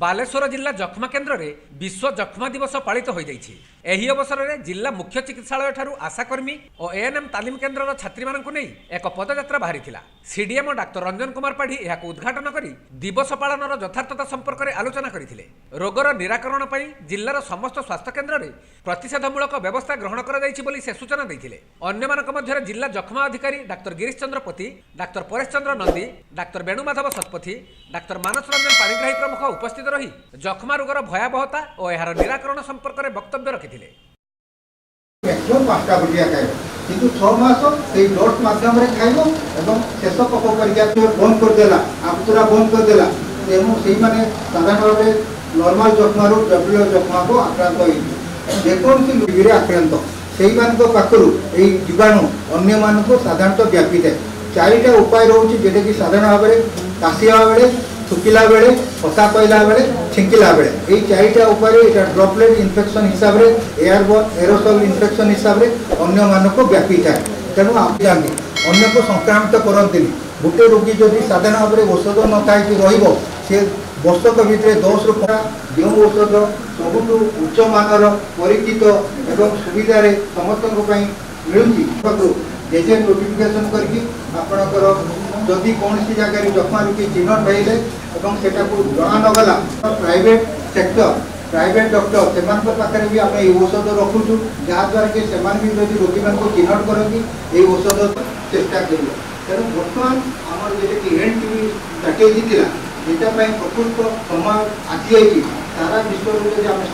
ବାଲେଶ୍ୱର ଜିଲ୍ଲା ଯକ୍ଷ୍ମା କେନ୍ଦ୍ରରେ ବିଶ୍ୱ ଯକ୍ଷ୍ମା ଦିବସ ପାଳିତ ହୋଇଯାଇଛି। ଏହି ଅବସରରେ ଜିଲ୍ଲା ମୁଖ୍ୟ ଚିକିତ୍ସାଳୟଠାରୁ ଆଶାକର୍ମୀ ଓ ଏଏନ୍ଏମ୍ ତାଲିମ କେନ୍ଦ୍ରର ଛାତ୍ରୀମାନଙ୍କୁ ନେଇ ଏକ ପଦଯାତ୍ରା ବାହାରିଥିଲା। ସିଡିଏମ୍ଓ ଡାକ୍ତର ରଞ୍ଜନ କୁମାର ପାଢ଼ୀ ଏହାକୁ ଉଦ୍ଘାଟନ କରି ଦିବସ ପାଳନର ଯଥାର୍ଥତା ସମ୍ପର୍କରେ ଆଲୋଚନା କରିଥିଲେ। ରୋଗର ନିରାକରଣ ପାଇଁ ଜିଲ୍ଲାର ସମସ୍ତ ସ୍ୱାସ୍ଥ୍ୟ କେନ୍ଦ୍ରରେ ପ୍ରତିଷେଧମୂଳକ ବ୍ୟବସ୍ଥା ଗ୍ରହଣ କରାଯାଇଛି ବୋଲି ସେ ସୂଚନା ଦେଇଥିଲେ। ଅନ୍ୟମାନଙ୍କ ମଧ୍ୟରେ ଜିଲ୍ଲା ଯକ୍ଷ୍ମା ଅଧିକାରୀ ଡାକ୍ତର ଗିରୀଶ ଚନ୍ଦ୍ର ପତି, ଡାକ୍ତର ପରେଶ ଚନ୍ଦ୍ର ନନ୍ଦୀ, ଡାକ୍ତର ବେଣୁମାଧବ ଶତପଥୀ, ଡାକ୍ତର ମାନସ ରଞ୍ଜନ ପାଣିଗ୍ରାହୀ ପ୍ରମୁଖ ଉପସ୍ଥିତ ରହି ଯକ୍ଷ୍ମା ରୋଗର ଭୟାବହତା ଓ ଏହାର ନିରାକରଣ ସମ୍ପର୍କରେ ବକ୍ତବ୍ୟ ରଖିଥିଲେ। ମ୍ୟାକ୍ସିମମ୍ 5ଟା ବଟିକା ଖାଇବ, କିନ୍ତୁ 6 ମାସ ସେଇ ଡଟ୍ ମାଧ୍ୟମରେ ଖାଇବ ଏବଂ ଶେଷ କଫ ପରୀକ୍ଷା ବନ୍ଦ କରିଦେଲା, ଆବୁତୁରା ବନ୍ଦ କରିଦେଲା। ତେଣୁ ସେଇମାନେ ସାଧାରଣ ଭାବେ ନର୍ମାଲ ଯକ୍ଷ୍ମାରୁ ଜଟିଳ ଯକ୍ଷ୍ମାକୁ ଆକ୍ରାନ୍ତ ହେଇଯିବେ। ଯେକୌଣସି ରୋଗୀରେ ଆକ୍ରାନ୍ତ ସେଇମାନଙ୍କ ପାଖରୁ ଏଇ ଜୀବାଣୁ ଅନ୍ୟମାନଙ୍କୁ ସାଧାରଣତଃ ବ୍ୟାପିଥାଏ। ଚାରିଟା ଉପାୟ ରହୁଛି, ଯେଉଁଟାକି ସାଧାରଣ ଭାବରେ କାଶିବା ବେଳେ, ଥୁକିଲା ବେଳେ, କଥା କହିଲା ବେଳେ, ଛିଙ୍କିଲା ବେଳେ, ଏଇ ଚାରିଟା ଉପାୟରେ ଏଇଟା ଡ୍ରପଲେଟ୍ ଇନଫେକ୍ସନ୍ ହିସାବରେ, ଏୟାର ଏରୋସଲ୍ ଇନଫେକ୍ସନ୍ ହିସାବରେ ଅନ୍ୟମାନଙ୍କୁ ବ୍ୟାପିଥାଏ। ତେଣୁ ଯାଆନ୍ତି, ଅନ୍ୟକୁ ସଂକ୍ରାମିତ କରନ୍ତିନି। ଗୋଟେ ରୋଗୀ ଯଦି ସାଧାରଣ ଭାବରେ ଔଷଧ ନ ଖାଇକି ରହିବ, ସେ ବର୍ଷକ ଭିତରେ 10ରୁ ଯେଉଁ ଔଷଧ ସବୁଠୁ ଉଚ୍ଚମାନର, ପରୀକ୍ଷିତ ଏବଂ ସୁବିଧାରେ ସମସ୍ତଙ୍କ ପାଇଁ ମିଳୁଛି, ପାଖରୁ ଗେଜେଟ୍ ନୋଟିଫିକେସନ୍ କରିକି ଆପଣଙ୍କର ଯଦି କୌଣସି ଜାଗାରେ ଯକ୍ଷ୍ମା ରୋଗୀ ଚିହ୍ନଟ ହେଲେ ଏବଂ ସେଟାକୁ ଜଣା ନଗଲା, ପ୍ରାଇଭେଟ ସେକ୍ଟର, ପ୍ରାଇଭେଟ ଡକ୍ଟର, ସେମାନଙ୍କ ପାଖରେ ବି ଆମେ ଏଇ ଔଷଧ ରଖୁଛୁ, ଯାହାଦ୍ୱାରା କି ସେମାନେ ବି ଯଦି ରୋଗୀମାନଙ୍କୁ ଚିହ୍ନଟ କରନ୍ତି, ଏଇ ଔଷଧ ଚେଷ୍ଟା କରିବେ। ତେଣୁ ବର୍ତ୍ତମାନ ଆମର ଯେଉଁଟାକି ଏଣ୍ଡ ଟିବି ଷ୍ଟ୍ରାଟେଜି ଥିଲା, ଏଇଟା ପାଇଁ ପ୍ରକୃତ ସମୟ ଆସିଯାଇଛି। ସାରା ବିଶ୍ୱରୁ ଯଦି ଆମେ